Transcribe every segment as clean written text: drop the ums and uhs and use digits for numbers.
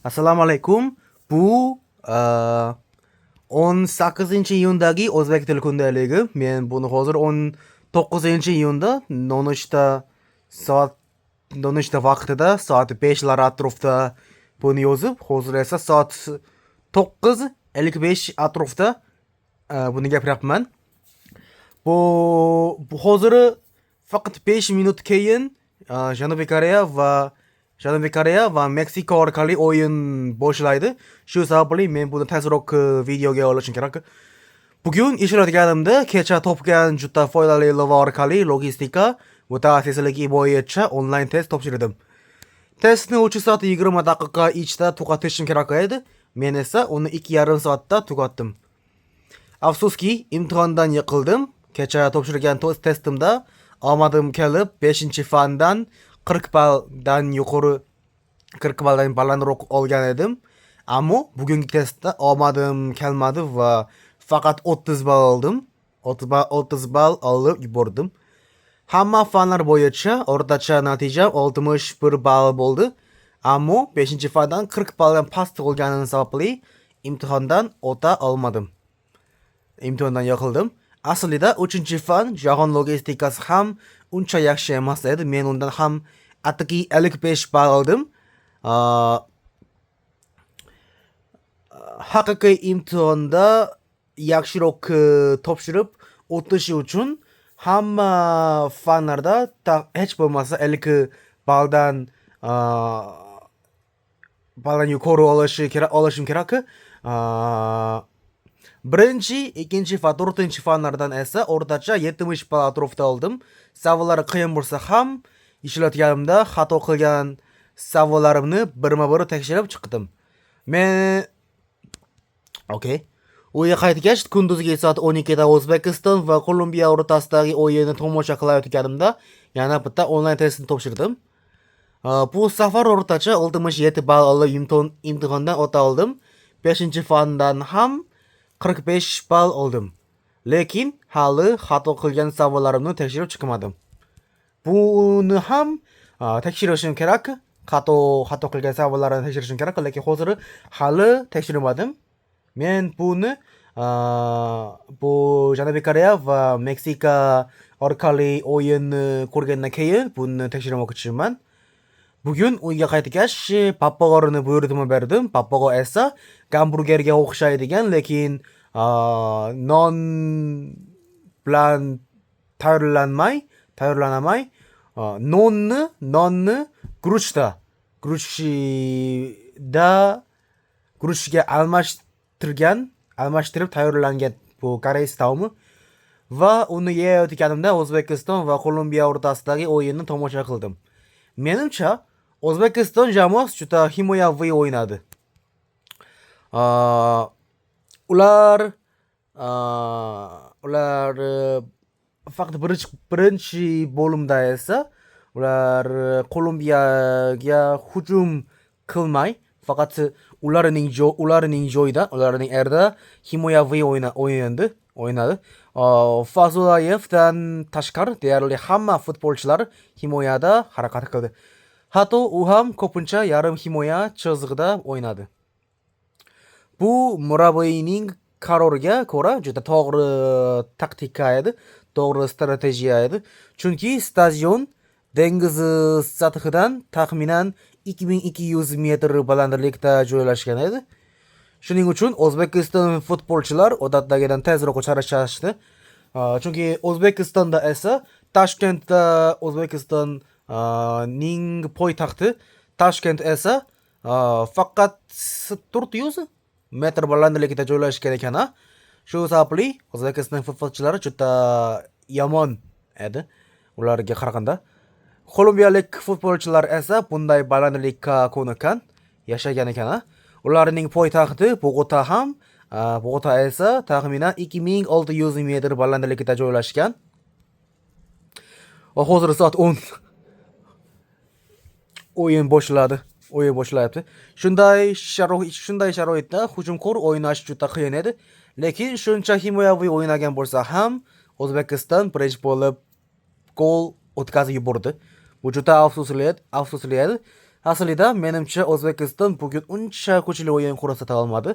Assalomu alaykum. Bu 18-iyundagi o'zbek tili kundaligi. Men buni hozir 19-iyunda nonushta soat nonushta vaqtida soat 5 lar atrofida buni yozib, hozir esa soat 9:55 atrofida buni gapiryapman. Bu hozir faqat 5 minut keyin Janubiy Koreya va Meksika orqali o'yin boshlaydi. Shu sababli men buni tezroq videoga olishim kerak. Bugun ishlayotganimda kecha topgan juda foydali ilova orqali logistika mutaxassisligi bo'yicha onlayn test topshirdim. Testni 3 soat 20 daqiqa ichida tugatishim kerak edi. Men esa uni 2,5 soatda tugatdim. Afsuski, imtihondan yiqildim. Kecha topshirgan testimda omadim kelib 5-fandan 40 balldan yuqori, 40 balldan balandroq olgan edim. Ammo bugungi testda omadim kelmadi va faqat 30 ball oldim. 30 ball, 30 ball olib yubordim. Hamma fanlar bo'yicha o'rtacha natijam 61 ball bo'ldi. Ammo 5-fandan 40 balldan past bo'lgani sababli imtihondan o'ta olmadim. Imtihondan yiqildim. Aslida 3-fan, jahon logistikasi ham uncha yaxshi emas edi. Men undan ham atigi 55 ball oldim. Haqiqiy imtihonda yaxshiroq topshirib o'tish uchun hamma fanlarda hech bo'lmasa 50 balldan yuqori olishim kerak. Birinchi, ikkinchi va to'rtinchi fanlardan esa o'rtacha 70 ball atrofida oldim. Savollar qiyin bo'lsa ham, ishlayotganimda xato qilgan savollarimni birma-bir tekshirib chiqdim. Men okey. Uyga qaytgach, kunduzgi soat 12 da O'zbekiston va Kolumbiya o'rtasidagi o'yinni tomosha qilayotganimda yana bitta onlayn testni topshirdim. Bu safar o'rtacha 67 ball olib imtihondan o'ta oldim. 5-fandan ham 45 ball oldim. Lekin hali xato qilgan savollarimni tekshirib chiqmadim. Buni ham tekshirishim kerak. Xato qilgan savollarni tekshirishim kerak, lekin hozir hali tekshirmadim. Men buni bu Janubiy Koreya va Meksika orqali o'yinni ko'rgandan keyin buni tekshirmoqchiman. Bugun uyga qaytgach, pappag'orni buyurtma berdim. Pappag'o esa gamburgerga o'xshaydigan, lekin non bilan tayyorlanmay, nonni guruchda guruchga almashtirib tayyorlangan bu koreys taomi va uni yeyotganimda O'zbekiston va Kolumbiya o'rtasidagi o'yinni tomosha qildim. Menimcha, O'zbekiston jamoasi juda himoyaviy o'ynadi. Ular faqat birinchi bo'limda esa ular Kolumbiyaga hujum qilmay, faqat ularning joyida, ularning erda himoyaviy o'ynadi. Fazullayevdan tashqari deyarli hamma futbolchilar himoyada harakat qildi. Hatto u ham ko'pincha yarim himoya chizig'ida o'ynadi. Bu murabbiyning qaroriga ko'ra juda to'g'ri taktika edi, to'g'ri strategiya edi. Chunki stadion dengiz sathidan taxminan 2200 metr balandlikda joylashgan edi. Shuning uchun O'zbekiston futbolchilar odatdagidan tezroq charchashdi. Chunki O'zbekistonda esa Toshkentda, O'zbekistonning poytaxti Toshkent esa faqat 400 metr balandlikda joylashgan ekan. Shu sababli O'zbekiston futbolchilari juda yomon edi ularga qaraganda. Kolumbiyalik futbolchilar esa bunday balandlikka ko'nikkan, yashagan ekan. Ularning poytaxti Bogota ham, Bogota esa taxminan 2600 metr balandlikda joylashgan. Va hozir soat 10, o'yin boshladi. O'yin boshlayapti. Shunday sharoitda hujumkor o'ynash juda qiyin edi. Lekin shuncha himoyaviy o'ynagan bo'lsa ham, O'zbekiston birinchi bo'lib gol o'tkazib yubordi. Bu juda afsusli edi, afsusli edi. Aslida menimcha O'zbekiston bugun uncha kuchli o'yin ko'rsata olmadi.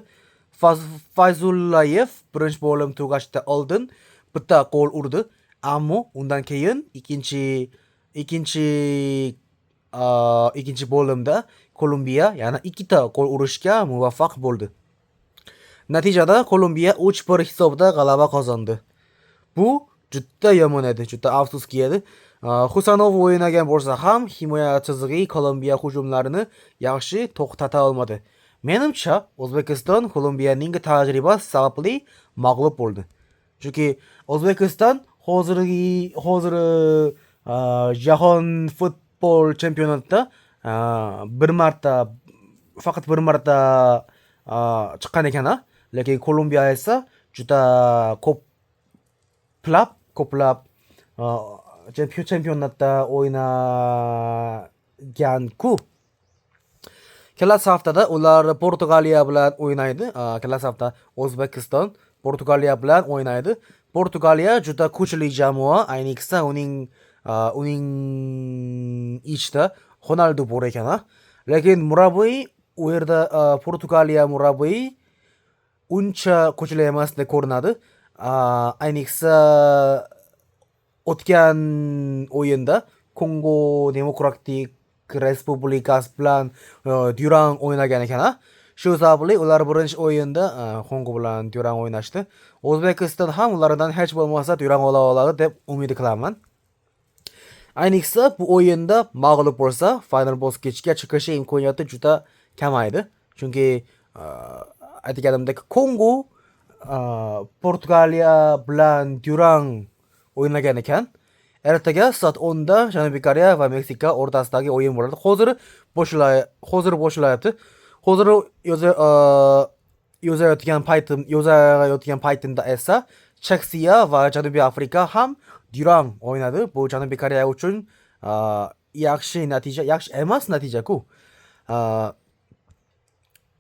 Fayzullayev birinchi bo'lim tugashidan oldin bitta gol urdi, ammo undan keyin ikkinchi bo'limda Kolumbiya yana ikkita gol urishga muvaffaq bo'ldi. Natijada Kolumbiya 3-1 hisobida g'alaba qozondi. Bu juda yomon edi, juda afsuski edi. Husanov o'ynagan bo'lsa ham himoya chizig'i Kolumbiya hujumlarini yaxshi to'xtata olmadi. Menimcha, O'zbekiston Kolumbiyaning tajribasi sababli mag'lub bo'ldi. Chunki O'zbekiston hozir jahon futbol chempionatida bir marta, faqat bir marta chiqqan ekan, lekin Kolumbiya esa juda ko'plab chempionatda o'ynagan-ku. Kelasi haftada ular Portugaliya bilan o'ynaydi. Kelasi hafta O'zbekiston Portugaliya bilan o'ynaydi. Portugaliya juda kuchli jamoa, ayniqsa uning ichida Ronaldu bor ekan, a. Lekin murabbiy u yerda, Portugaliya murabbiyi uncha kuchli emasdek ko'rinadi. Ayniqsa o'tgan o'yinda Kongo Demokratik Respublikasi bilan durang o'ynagan ekan, a. Shu sababli ular birinchi o'yinda Kongo bilan durang o'ynashdi. O'zbekiston ham ulardan hech bo'lmasa durang ola oladi deb umid qilaman. Ayniqsa bu o'yinda mag'lub bo'lsa, final bosqichga chiqishi imkoniyati juda kamaydi. Chunki aytganimdek, Kongo Portugaliya bilan durang o'ynagan ekan. Ertaga soat 10 da Janubiy Koreya va Meksika o'rtasidagi o'yin bo'ladi. Hozir boshlayapti. Hozir yozayotgan paytimda esa Chexiya va Janubiy Afrika ham durang o'ynadi. Bu Janubiy Koreya uchun yaxshi natija, yaxshi emas natija-ku.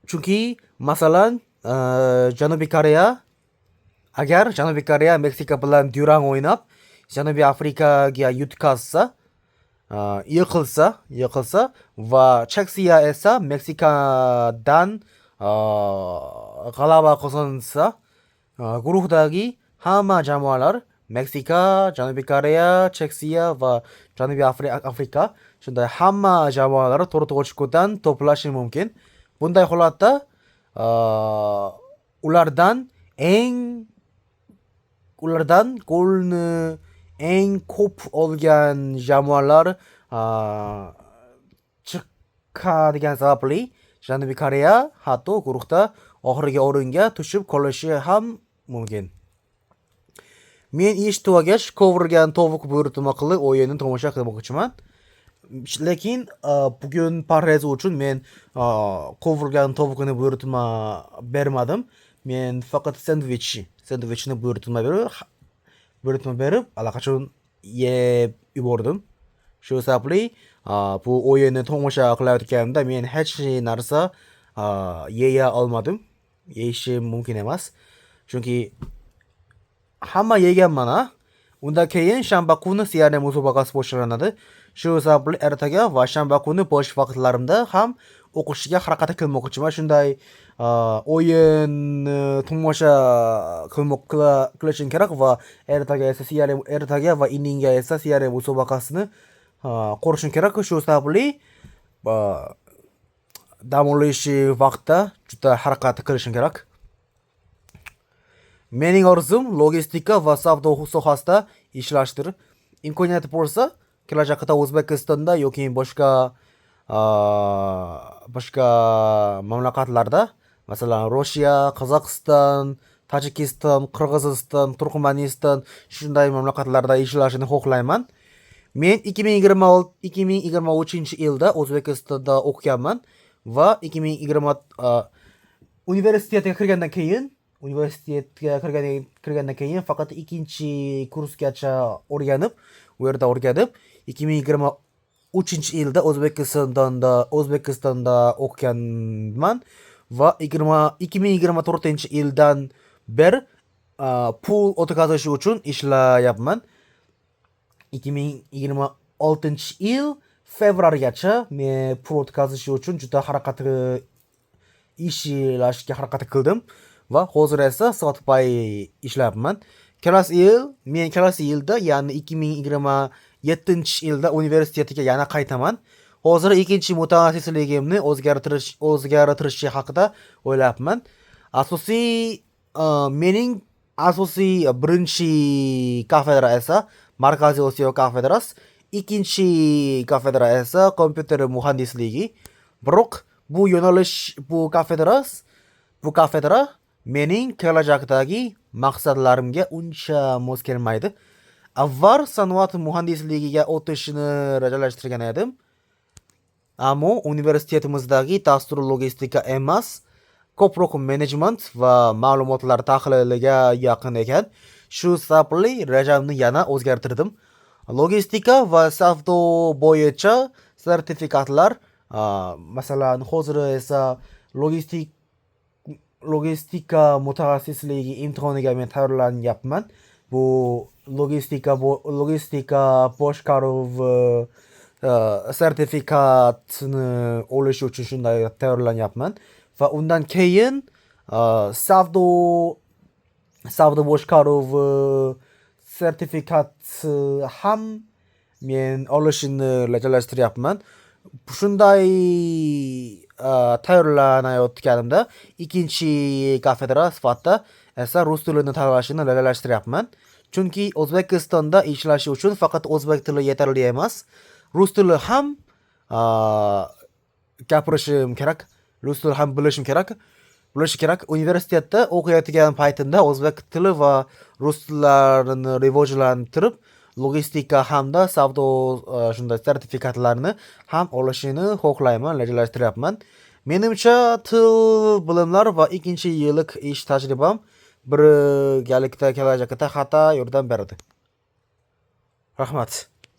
Chunki masalan, Janubiy Koreya, agar Janubiy Koreya Meksika bilan durang o'ynab, Janubiy Afrikaga yutqazsa, yiqilsa va Chexiya esa Meksikadan g'alaba qozonsa, guruhdagi hamma jamoalar Meksika, Janubiy Koreya, Chexiya va Janubiy Afrika, shunday hamma jamoalar 4 ochkodan to'plashi mumkin. Bunday holatda ulardan golni eng ko'p olgan jamoalar chiqadigan sababli Janubiy Koreya hatto guruhda oxirgi o'ringa tushib qolishi ham mumkin. Men ish tugagach qovurilgan tovuq buyurtma qilib o'yinni tomosha qilmoqchiman. Lekin bugun parhez uchun men qovurilgan tovuqni buyurtma bermadim. Men faqat sendvichni buyurtma berib, allaqachon yeb yubordim. Shu sababli bu o'yinni tomosha qilayotganimda men hech narsa yeya olmadim. Yeyishim mumkin emas. Chunki hamma yeganman, a. Undan keyin shanba kuni CRM musobaqasi boshlanadi. Shu sababli ertaga va shanba kuni bo'sh vaqtlarimda ham o'qishga harakat qilmoqchiman. Shunday o'yin tomosha qilishim kerak va ertaga esa CRM, ertaga va indinga esa CRM musobaqasini ko'rishim kerak. Shu sababli dam olish vaqtda juda harakat qilishim kerak. Mening orzum logistika va savdo sohasida ishlashdir. Imkoniyati bo'lsa, kelajakda O'zbekistonda yoki boshqa mamlakatlarda, masalan, Rossiya, Qozog'iston, Tojikiston, Qirg'iziston, Turkmaniston, shunday mamlakatlarda ishlashni xohlayman. Men 2023-yilda O'zbekistonda o'qiganman va 2020 universitetga kirgandan keyin faqat ikkinchi kursgacha o'rganib, u yerda o'rganib, 2023-yilda O'zbekistonda o'qiganman va 2024-yildan beri pul o'tkazish uchun ishlayapman. 2026-yil Fevralgacha men pul o'tkazish uchun juda harakat ishlashga harakat qildim va hozir esa soatbay ishlayapman. Kelasi yil men kelasi yilda, ya'ni 2027-yilda universitetga yana qaytaman. Hozir ikkinchi mutaxassisligimni o'zgartirish haqida o'ylayapman. Asosiy mening asosiy birinchi kafedra esa Markaziy Osiyo kafedrasi, ikkinchi kafedra esa kompyuter muhandisligi. Biroq bu yo'nalish, bu kafedra mening kelajakdagi maqsadlarimga uncha mos kelmaydi. Avval sanoat muhandisligiga o'tishni rejalashtirgan edim. Ammo universitetimizdagi dastur logistika emas, ko'proq menejment va ma'lumotlar tahliliga yaqin ekan. Shu sababli rejamni yana o'zgartirdim. Logistika va savdo bo'yicha sertifikatlar, masalan, hozir esa logistika mutaxassisligi imtihoniga men tayyorlanyapman. Bu logistika boshqaruvi sertifikatni olish uchun shunday tayyorlanyapman va undan keyin savdo boshqaruvi sertifikat ham men olishini rejalashtiryapman. Shunday tayyorlanayotganimda ikkinchi kafedra sifatida esa rus tilini tanlashni rejalashtiryapman. Chunki O'zbekistonda ishlash uchun faqat o'zbek tili yetarli emas, rus tili ham gapirishim kerak, rus tili ham bilishim kerak. Bilish kerak. Universitetda o'qiyotgan paytimda o'zbek tili va rus tillarini rivojlantirib, logistika hamda savdo shunday sertifikatlarni ham olishini xohlayman, rejalashtiryapman. Menimcha, til bilimlar va ikkinchi yillik ish tajribam birgalikda kelajakda katta yordam beradi. Rahmat.